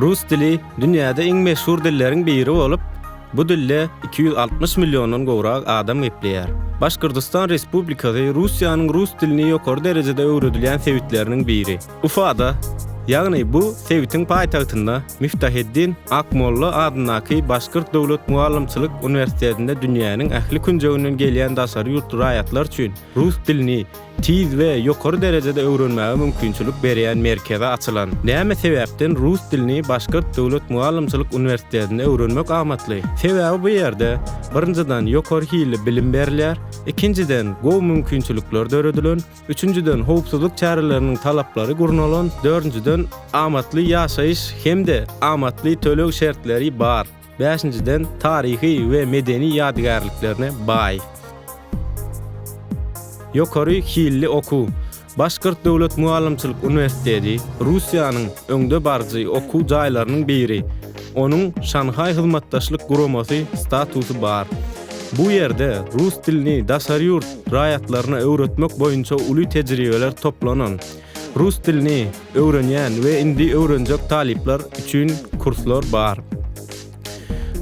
Rus dili dünýäde iň meşhur dilleriň biri bolup, bu dilde 260 milliondan gowrak adam gepleýär. Başgyrdystan Respublikasy Russiýanyň rus dilini ýokary derejede öwredilýän sebitleriniň biri. Ufada, ýagny bu sebitiň paýtagtynda Miftaheddin Akmolla adyndaky Başgyrt döwlet mugallymçylyk uniwersitetinde dünýäniň ähli künjeginden gelýän daşary ýurtly raýatlar üçin rus dilini tiz we ýokary derejede öwrenmäge mümkinçilik berýän merkezi açylan. Näme sebäpden rus dilini Başgyrt döwlet mugallymçylyk uniwersitetinde öwrenmek amatly? Sebäbi bu ýerde, birinjiden, ýokary hilli bilim berilýär, ikinjiden, gowy mümkinçilikler döredilen, üçünjiden, howpsuzlyk çäreleriniň talaplary gurnalan, dördünjiden, amatly ýaşaýyş hem-de amatly töleg şertleri bar. Bäşinjiden, taryhy we medeni ýadygärliklerine baý. Ýokary hilli okuw. Başgyrt döwlet mugallymçylyk uniwersiteti Russiýanyň öňde baryjy okuw jaýlarynyň biri. Onuň Şanhaý Hyzmatdaşlyk Guramasy statusy bar. Bu ýerde rus dilini daşary ýurt raýatlaryna öwretmek boýunça uly tejribeler toplanan. Rus dilini öwrenýän we indi öwrenjek talyplar üçin kurslar bar.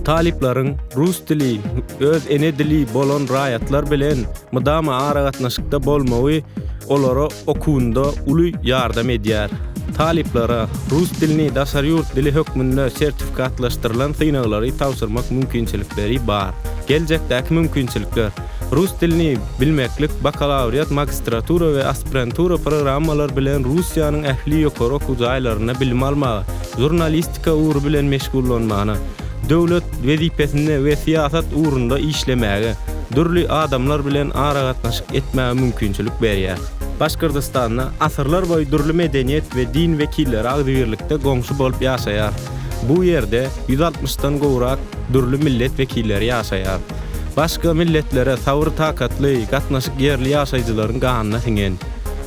Talyplaryň rus dili öz ene dili bolan raýatlar bilen mydama aragatnaşykda bolmagy olara okuwynda uly ýardam edýär. Talyplara rus dilini daşary ýurt dili hökmünde sertifikatlaşdyrylan synaglary tabşyrmak mümkinçilikleri bar. Geljekdäki mümkinçilikler. Rus dilini bilmeklik bakalawriat, magistratura we aspirantura programmalar bilen Russiýanyň ähli ýokary okuw jaýlarynda bilim almaga, žurnalistika ugry bilen meşgullanmana, döwlet wezipesinde we syýasat ugrunda işlemäge, dürli adamlar bilen aragatnaşyk etmäge mümkinçilik berýär. Başgyrdystanda asyrlar boýy dürli medeniýet we din wekilleri agzybirlikde goňşy bolup ýaşaýar. Bu ýerde 160 dan gowrak dürli millet wekilleri ýaşaýar. Başga milletlere sabyr-takatly gatnaşyk ýerli ýaşaýjylaryň ganyna siňen.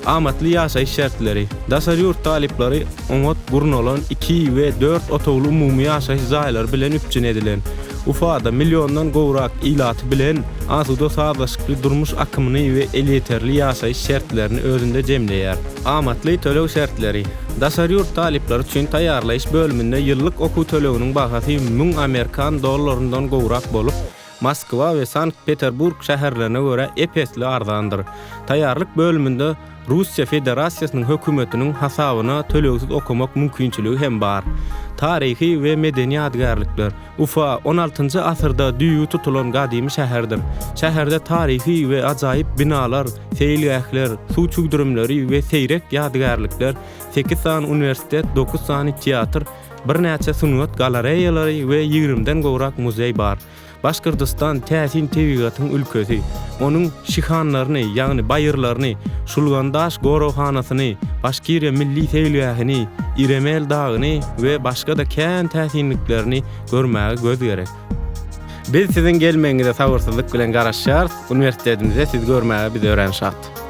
Amatly ýaşaýyş şertleri. Daşary ýurt talyplary oňat gurnalan iki we dört otagly umumy ýaşaýyş jaýlary bilen üpjün edilen. Ufada milliondan gowrak ilaty bilen asuda sazlaşykly durmuş akymyny we elýeterli ýaşaýyş şertlerini özünde jemleýär. Amatly töleg şertleri. Daşary ýurt talyplary üçin taýýarlaýyş bölüminde ýyllyk okuw töleginiň bahasy 1000 amerikan dollaryndan gowrak bolup, Moskwa we Sankt-Peterburg şäherlerine görä ep-esli arzandyr. Taýýarlyk bölüminde Russiýa Federasiýasynyň hökümetiniň hasabyna tölegsiz okamak mümkinçiligi hem bar. Taryhy we medeni ýadygärlikler. Ufa on altynjy asyrda düýbi tutulan gadymy şäherdir. Şäherde taryhy we ajaýyp binalar, seýilgähler, suw çüwdürimleri we seýrek ýadygärlikler, sekiz sany uniwersitet, dokuz sany teatr, birnäçe sungat galareýalary we ýigrimiden gowrak muzeý bar. Başgyrdystan täsin tebigatyň ülkesi. Onuň şihanlaryny, ýagny baýyrlaryny, Şulgandaş goraghanasyny, Başkiriýa milli seýilgähini, Iremel dagyny we başga-da kän täsinliklerini görmäge göz gerek. Biz siziň gelmegiňize sabyrsyzlyk bilen garaşýarys. Uniwersitetimize sizi görmäge biz örän şat.